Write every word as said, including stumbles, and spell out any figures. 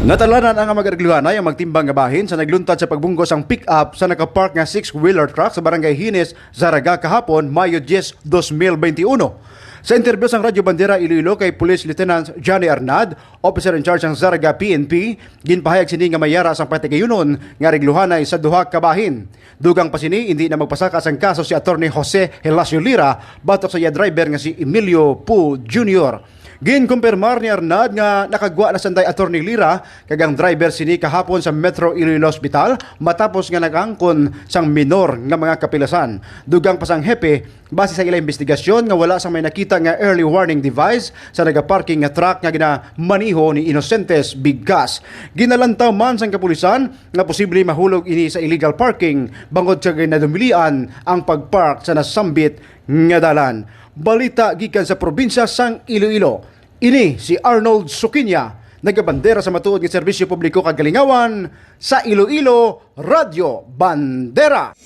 Natalanan ang mga Ariglohanay ang magtimbang nga bahin sa nagluntad sa pagbunggo sang pick-up sa nakapark nga six-wheeler truck sa Barangay Hines, Zarraga kahapon, Mayo diyes, dos mil bente uno. Sa interview sang Radyo Bandera Iloilo kay Police Lieutenant Johnny Arnad, officer in charge sang Zarraga P N P, ginpahayag sini nga may yara sang patigayunon nga Ariglohanay sa duha ka bahin. Dugang pa sini, hindi na magpasaka sang kaso si Attorney Jose Helacio Lira batok sa iya driver nga si Emilio Pu Junior. Ginkumpirmar ni Arnad nga nakagwa na sanday Attorney Lira kag ang driver sini kahapon sa Metro Iloilo Hospital matapos nga nagangkon sang minor nga mga kapilasan. Dugang pa sang hepe, base sa ila investigasyon nga wala sang may nakita nga early warning device sa nagaparking nga truck nga ginamaniho ni Inocentes Bigas. Ginalantaw man sang kapulisan nga posible mahulog ini sa illegal parking bangod sa ginadumilian ang pagpark sa nasambit nga dalan. Balita gikan sa probinsya sang Iloilo. Ini si Arnold Sukinya, nagabandera sa matuod nga serbisyo publiko kag kalingawan sa Iloilo Radyo Bandera.